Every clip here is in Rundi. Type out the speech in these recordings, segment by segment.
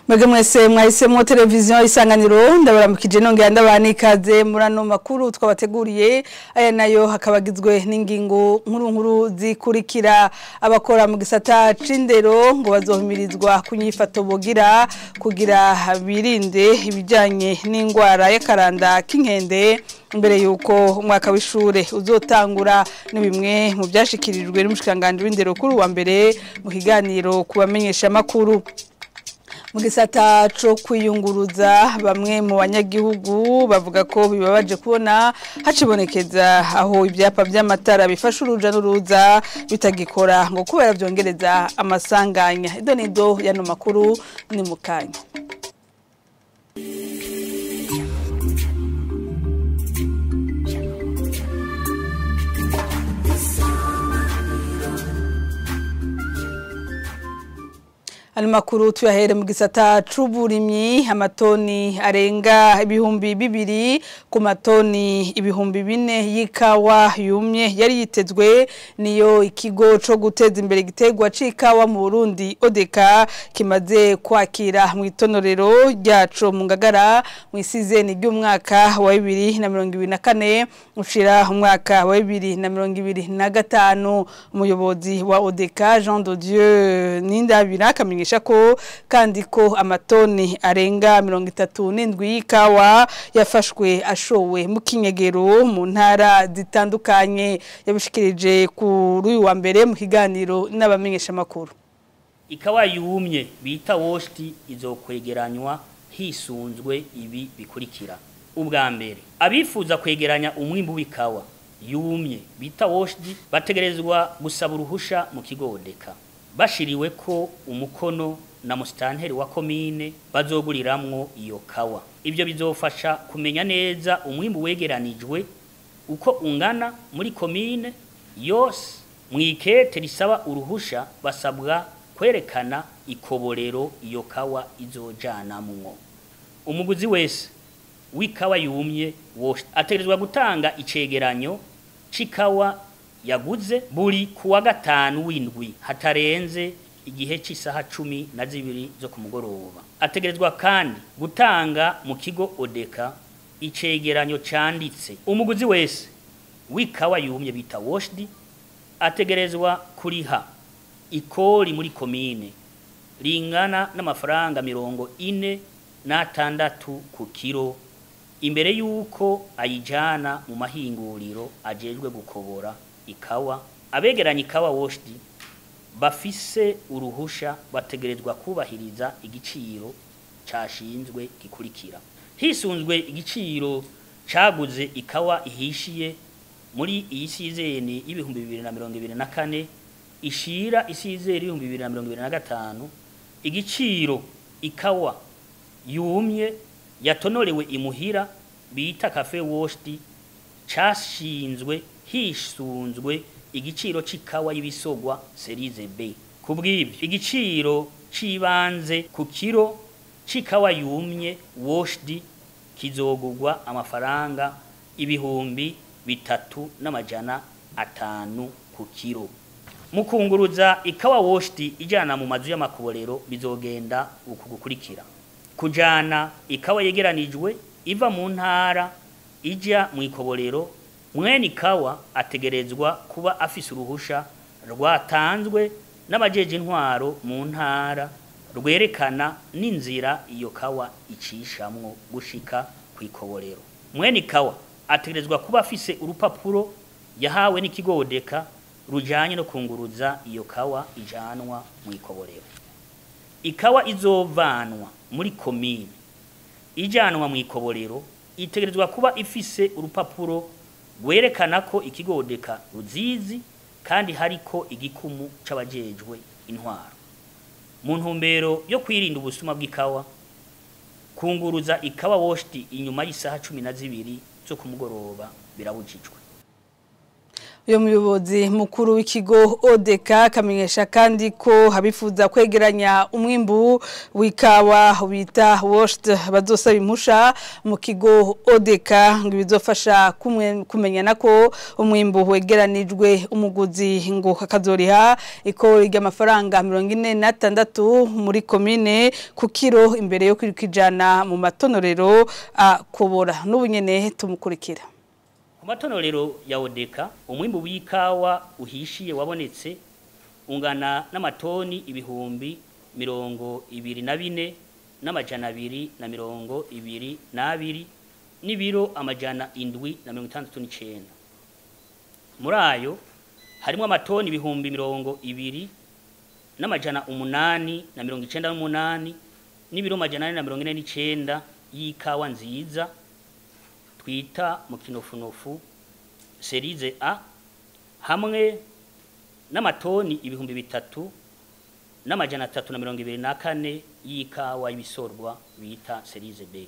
Mwebwe mwese mwahisemwo televiziyo Isanganiro, ndabaramukije nongera ndabaha ikaze muri ano makuru twabateguriye. Aya nayo hakaba agizwe n'ingingo nkuru nkuru zikurikira: abakora mu gisata c'indero ngo bazohimirizwa kunyifato bogira kugira birinde ibijanye n'ingwara y'akaranda k'inkende mbere yuko umwaka w'ishure uzotangura. Ni bimwe mu byashikirijwe n'umushikiranganji w'indero kuri wa mbere mu kiganiro kubamenyesha makuru. Mu gisata co kwiyunguruza, bamwe mu banyagihugu bavuga ko bibabaje kubona hacibonekeza aho ibyapa by'amatara bifasha uruja n'uruza bitagikora, ngo kubera vyongereza amasanganya. Ido nido yano makuru ni mukanya. Ano makuru tuyahere mu gisata c'uburimyi. Amatoni arenga 2000 ku matoni 4000 y'ikawa yumye yari yitezwe niyo ikigo co guteza imbere igiterwa c'ikawa mu Burundi ODK kimaze kwakira mu itonorero ryaco mu Ngagara mu isizeni ry'umwaka wa 2024 ushira umwaka wa 2025. Umuyobozi wa ODK, Jean de Dieu Nindabira, akamenyesha ko kandi ko amatoni arenga 37 y'ikawa yafashwe ashowe mu kinyegero mu ntara zitandukanye. Yabishikirije kuri uyu wa mbere mu kiganiro n'abamenyesha makuru. Ikawa yumye bita washed izokwegeranywa hisunzwe ibi bikurikira: ubwa mbere, abifuza kwegeranya umwimbu w'ikawa yumye bita washed bategerezwa gusaba uruhusha mu kigo ODK bashiriwe ko umukono na musitanteri wa komine bazoguriramwo iyo kawa. Ibyo bizofasha kumenya neza umwimbu wegeranijwe uko ungana muri komine yose. Mwikete risaba uruhusha basabwa kwerekana ikoborero iyo kawa izojanamwo. Umuguzi wese w'ikawa yumye ategerezwa gutanga icegeranyo c'ikawa yaguze buri kuwa gatanu w'indwi hatarenze igihe c'isaha 12 zo ku mugoroba. Ategerezwa kandi gutanga mu kigo ODK icegeranyo canditse. Umuguzi wese w'ikawa yumye bita washed ategerezwa kuriha ikori muri komine ringana n'amafaranga 46 ku kiro imbere yuko ayijana mu mahinguriro ajejwe gukobora ikawa. Abegeranya ikawa washed bafise uruhusha bategerezwa kubahiriza igiciro cashinzwe gikurikira: hisunzwe igiciro caguze ikawa ihishiye muri iyi sizeni y'2024 ishira isizeni y'2025, igiciro ikawa yumye yatonorewe imuhira bita café washed cashinzwe hisunzwe igiciro c'ikawa y'ibisogwa série B. Kubw'ivyo, igiciro cibanze ku kiro c'ikawa yumye washed kizogurwa amafaranga 3500 ku kiro. Mukunguruza ikawa washed ijana mu mazu y'amakoborero bizogenda uku gukurikira: kujana ikawa yegeranijwe iva mu ntara ija mu ikoborero, mwene ikawa ategerezwa kuba afise uruhusha rwatanzwe n'abajeje intwaro mu ntara rwerekana n'inzira iyo kawa icishamwo gushika kwikoborero. Mwene ikawa ategerezwa kuba afise urupapuro yahawe n'ikigo ODK rujanye no kunguruza iyo kawa ijanwa mu ikoborero. Ikawa izovanwa muri komine ijanwa mu ikoborero itegerezwa kuba ifise urupapuro rwerekana ko ikigo ODK ruzizi kandi hariko igikumu c'abajejwe intwaro. Mu ntumbero yo kwirinda ubusuma bw'ikawa, kunguruza ikawa washed inyuma y'isaha 12 zo ku mugoroba birabujijwe. Uyo muyobozi mukuru w'ikigo ODK kamenyesha kandi ko habifuza kwegeranya umwimbu w'ikawa bita washed bazosaba impusha mu kigo ODK ngo bizofasha kumenyana ko umwimbu wegeranijwe, umuguzi ngo akazoriha ikori ry'amafaranga 46 muri komine ku kiro imbere yo kwirikijana mu matonorero akobora. N'ubu nyene tumukurikira. Ku matonorero ya ODK umwimbu w'ikawa uhishiye wabonetse ungana n'amatoni 24,222 n'ibiro 769. Muri ayo harimo amatoni 20,898 n'ibiro 449 y'ikawa nziza twita mu kinofunofu serize A, hamwe n'amatoni 3,324 y'ikawa y'ibisorwa bita serize B.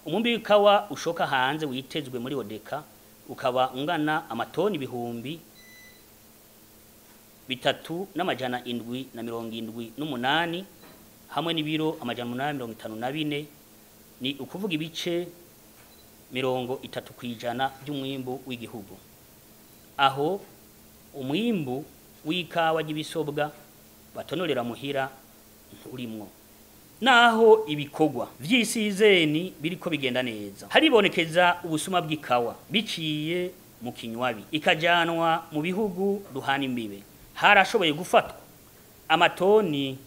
Umwimbu w'ikawa ushoka hanze witezwe muri ODK ukaba ungana amatoni 3,778 hamwe n'ibiro 854, ni ukuvuga ibice 30% by'umwimbu w'igihugu. Aho umwimbu w'ikawa ry'ibisobwa batonorera muhira nturimwo. Naho ibikorwa vy'isizeni biriko bigenda neza, haribonekeza ubusuma bw'ikawa biciye mu kinywabi ikajanwa mu bihugu duhana imbibe. Harashoboye gufatwa amatoni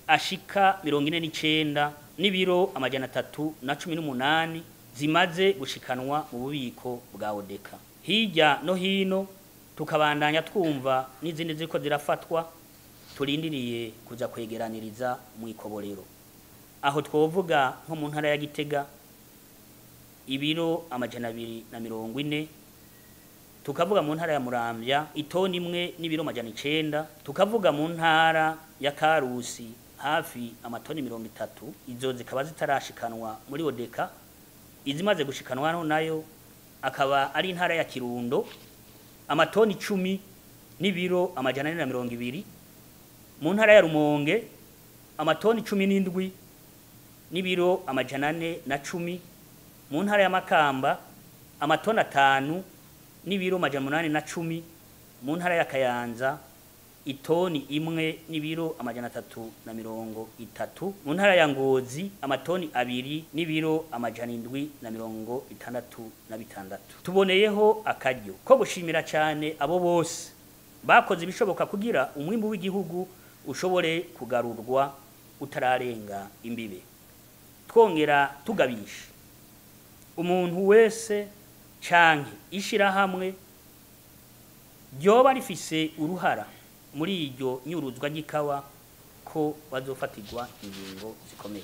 ashika 49 n'ibiro 318 zimaze gushikanwa mu bubiko bwa ODK. Hirya no hino tukabandanya twumva n'izindi ziriko zirafatwa, turindiriye kuja kwegeraniriza mu ikoborero. Aho twovuga nko mu ntara ya Gitega ibiro 240, tukavuga mu ntara ya Muramvya itoni imwe n'ibiro 900, tukavuga mu ntara ya Karusi hafi amatoni 30, izo zikaba zitarashikanwa muri ODK. Izimaze gushikanwa no nayo akaba ari intara ya Kirundo amatoni 10 n'ibiro 420, mu ntara ya Rumonge amatoni 17 n'ibiro 410, mu ntara ya Makamba amatoni 5 n'ibiro 810, mu ntara ya Kayanza itoni imwe n'ibiro 330, mu ntara ya Ngozi amatoni 2 n'ibiro 766. Tuboneyeho akaryo ko gushimira cyane abo bose bakoze ibishoboka kugira umwimbu w'igihugu ushobore kugarurwa utararenga imbibe. Twongera tugabisha umuntu wese canke ishirahamwe ryoba rifise uruhara muri iryo nyuruzwa ry'ikawa ko bazofatirwa ingingo zikomeye.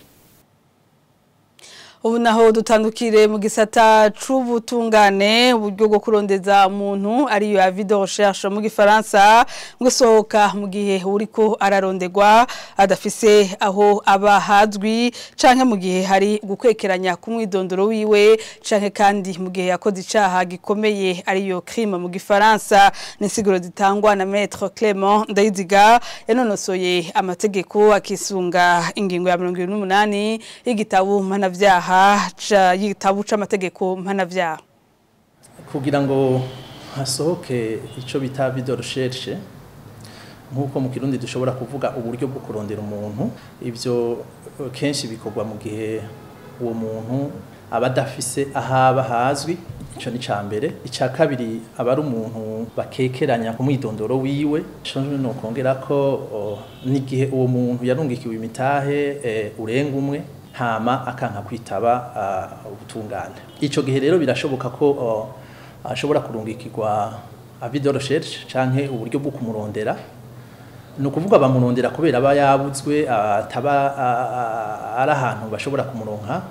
Ubu naho dutandukire mu gisata c'ubutungane, uburyo bwo kurondeza umuntu ariyo avis de recherche mu gifaransa, gusohoka mu gihe uriko ararondegwa adafise aho aba hazwi, canke mu gihe hari gukwekeranya kumwidondoro wiwe, canke kandi mu gihe yakoze icaha gikomeye ariyo crime mu gifaransa. N'insiguro zitangwa na Maître Clément Ndayiziga yanonosoye amategeko akisunga ingingo ya 28 y'igitabo mpanavyaha y'igitabo c'amategeko mpanavyaha. Kugira ngo hasohoke ico bita avis de recherche, nkuko mu Kirundi dushobora kuvuga uburyo bwo kurondera umuntu, ivyo kenshi bikorwa mu gihe uwo muntu aba adafise ahaba hazwi. Ico ni cambere. Ica kabiri, aba ari umuntu bakekeranya ku mwidondoro wiwe. Ico no kongera ko n'igihe uwo muntu yarungikiwe imitahe urenga umwe hama akanka kwitaba ubutungane. Ico gihe rero birashoboka ko ashobora kurungikirwa avis de recherche canke uburyo bwo kumurondera. Ni ukuvuga bamurondera kubera aba yabuzwe, ataba ari ahantu bashobora kumuronka,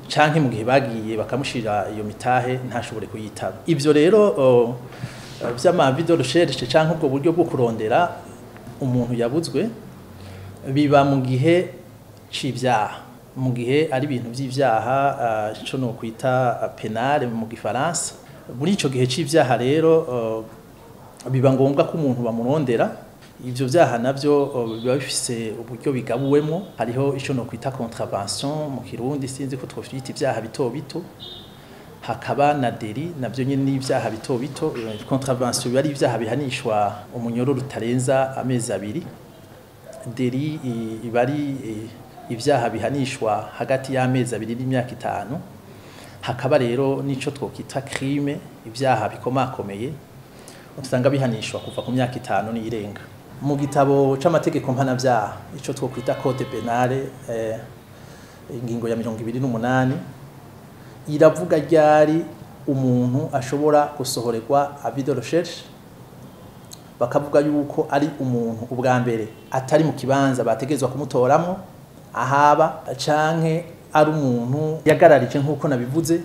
canke mu gihe bagiye bakamushira iyo mitahe ntashobore kuyitaba. Ivyo rero vy'ama avis de recherche canke ubwo buryo bwo kurondera umuntu yabuzwe biba mu gihe c'ivyaha, mu gihe ari ibintu vy'ivyaha ico no kwita penale mu gifaransa. Muri ico gihe c'ivyaha rero Biba ngombwa ko umuntu bamurondera. Ivyo vyaha navyo biba bifise uburyo bigabuwemo. Hariho ico no kwita contravention mu Kirundi, sinzi ko twovyita ivyaha bito bito, hakaba na délit, navyo nyene n'ivyaha bito bito. Contravention biba ari ivyaha bihanishwa umunyororo utarenza amezi 2, délit iba ari ivyaha bihanishwa hagati y'amezi 2 n'imyaka 5, hakaba rero n'ico twokita crime, ivyaha bikomakomeye usanga bihanishwa kuva ku myaka 5 n'irenga. Mu gitabo c'amategeko mpanavyaha, ico twokwita code pénal, ingingo ya 28 iravuga ryari umuntu ashobora gusohorerwa avis de recherche. Bakavuga yuko ari umuntu ubwa mbere atari mu kibanza bategezwa kumutoramo ahaba, canke ari umuntu yagararije nk'uko nabivuze.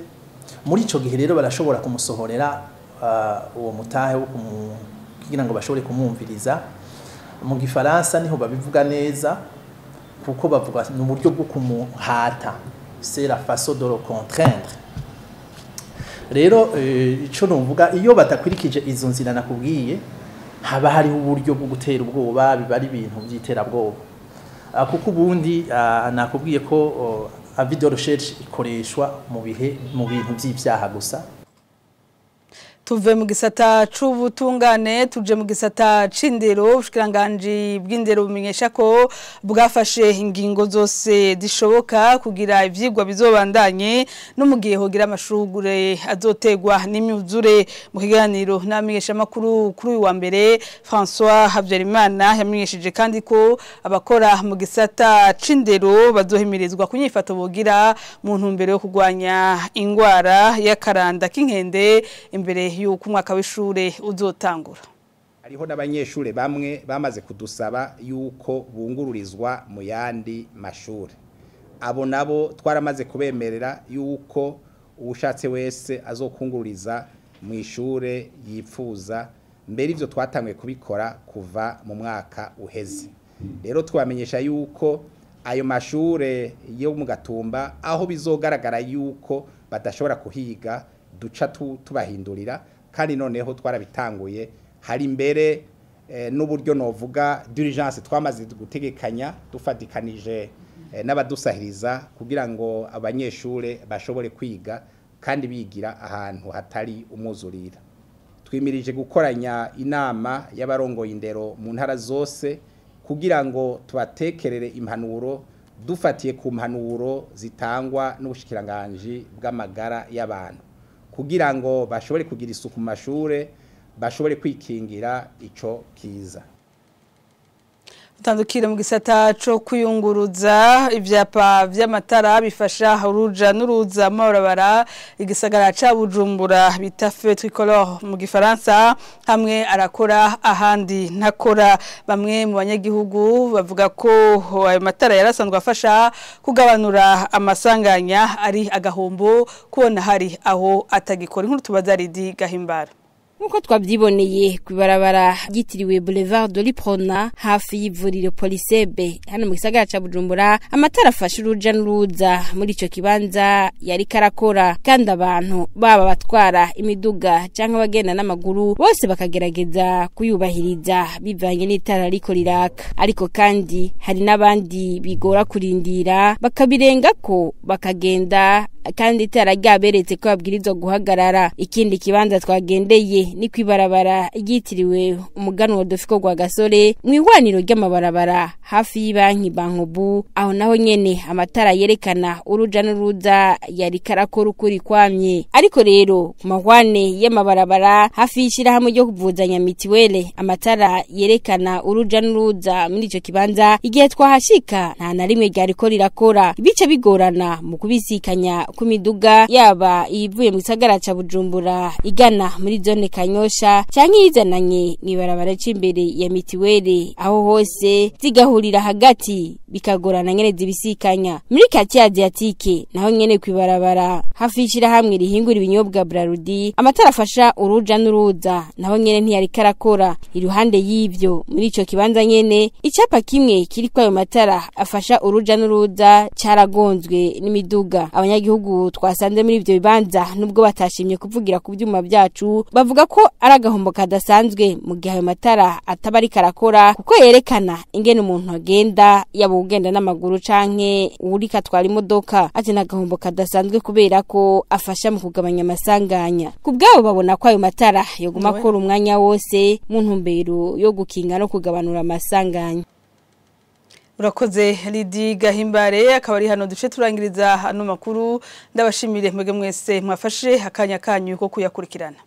Muri ico gihe rero barashobora kumusohorera uwo mutahe wo kugira ngo bashobore kumwumviriza. Mu Gifaransa niho babivuga neza, kuko bavuga ni uburyo bwo kumuhata, c'est la façon de le contraindre. Rero ico novuga, iyo badakwirikije izo nzira nakubwiye, haba hariho uburyo bwo gutera ubwoba, biba ari ibintu by'iterabwoba. Kuko ubundi nakubwiye ko avis de recherche ikoreshwa mu bihe mu bintu by'ivyaha gusa. Tuve mu gisata c'ubutungane tuje mu gisata c'indero. Ubushikiranganji bw'indero bumenyesha ko bwafashe ingingo zose zishoboka kugira ivyigwa bizobandanye no mu gihe hogira amashure azotegwa n'imyuzure. Mu kiganiro n'amenyesha makuru kuri uyu wa mbere, François Habyarimana yamenyesheje kandi ko abakora mu gisata c'indero bazohimirizwa kunyifato bogira mu ntumbero yo kugwanya ingwara y'akaranda k'inkende imbere yuko umwaka w'ishure uzotangura. Hariho n'abanyeshure bamwe bamaze kudusaba yuko bungururizwa mu yandi mashure. Abo nabo twaramaze kubemerera yuko uwushatse wese azokungururiza mu ishure yipfuza. Mbere ivyo twatanguye kubikora kuva mu mwaka uheze. Rero twamenyesha yuko ayo mashure yo mu Gatumba, aho bizogaragara yuko badashobora kuhiga, duca tubahindurira, kandi noneho twarabitanguye. Hari imbere n'uburyo novuga d'urgence twamaze gutegekanya dufatikanije n'abadusahiriza kugira ngo abanyeshure bashobore kwiga kandi bigira ahantu hatari umwuzurira. Twimirije gukoranya inama y'abarongoye indero mu ntara zose kugira ngo tubatekerere impanuro dufatiye ku mpanuro zitangwa n'ubushikiranganji bw'amagara y'abantu, kugira ngo bashobore kugira isuku mu mashure, bashobore kwikingira ico kiza. Tandukire mu gisata co kuyunguruza. Ivyapa vy'amatara bifasha uruja n'uruza mabarabara igisagara ca Bujumbura, bita feu tricolore mu Gifaransa, hamwe arakora ahandi ntakora. Bamwe mu banyagihugu bavuga ko ayo matara yarasanzwe afasha kugabanura amasanganya, ari agahombo kubona hari aho atagikora. Inkuru tubaza Ridi Gahimbara. Nkuko twabyiboneye kwibarabara ryitiriwe Boulevard de l'Iprona hafi y'ivuriro Polisebe hano mu gisagara ca Bujumbura, amatara afasha uruja n'uruza muri ico kibanza yari karakora, kandi abantu baba batwara imiduga canke abagenda n'amaguru bose bakagerageza kuyubahiriza bivanye n'itara riko riraka. Ariko kandi hari n'abandi bigora kurindira bakabirengako bakagenda kandi itara ryaberetse ko babwirizwa guhagarara. Ikindi kibanza twagendeye ni kwibarabara ryitiriwe umuganwa Dofiko rwa Gasore mu ihwaniro ry'amabarabara hafi y'ibanki Bankobu, aho naho nyene amatara yerekana uruja n'uruza yari karakora ukuri kwamye. Ariko rero ku mahwane y'amabarabara hafi y'ishirahamwe ryo kuvuzanya mitiwele, amatara yerekana uruja n'uruza muri ico kibanza igihe twahashika nta na rimwe ryariko rirakora, bice bigorana mu kubisikanya kw'imiduga yaba ivuye mu gisagara ca Bujumbura igana muri zone Kanyosha canke yizananye mw'ibarabara c'imbere ya mitiwele, aho hose zigahurira hagati bikagorana nyene zibisikanya. Muri quartier Asiatique naho nyene kwibarabara hafi y'ishirahamwe rihingura ibinyobwa Brarudi, amatara afasha uruja n'uruza naho nyene ntiyari karakora. Iruhande y'ivyo muri ico kibanza nyene icapa kimwe kiri kwayo matara afasha uruja n'uruza caragonzwe n'imiduga. Abanyagihugu twasanze muri ivyo bibanza nubwo batashimye kuvugira ku vyuma vyacu bavuga ko ari agahombo kadasanzwe mu gihe ayo matara ataba ariko arakora, kuko yerekana ingene umuntu agenda, yaba ugenda n'amaguru canke uwuriko atwara imodoka. Ati ni agahombo kadasanzwe kubera ko afasha mu kugabanya amasanganya. Ku bwabo babona ko ayo matara yoguma akora umwanya wose mu ntumbero yo gukinga no kugabanura amasanganya. Urakoze Lidi Gahimbare. Akaba ari hano duce turangiriza hano makuru. Ndabashimire mwebwe mwese mwafashe akanya kanyu ko kuyakurikirana.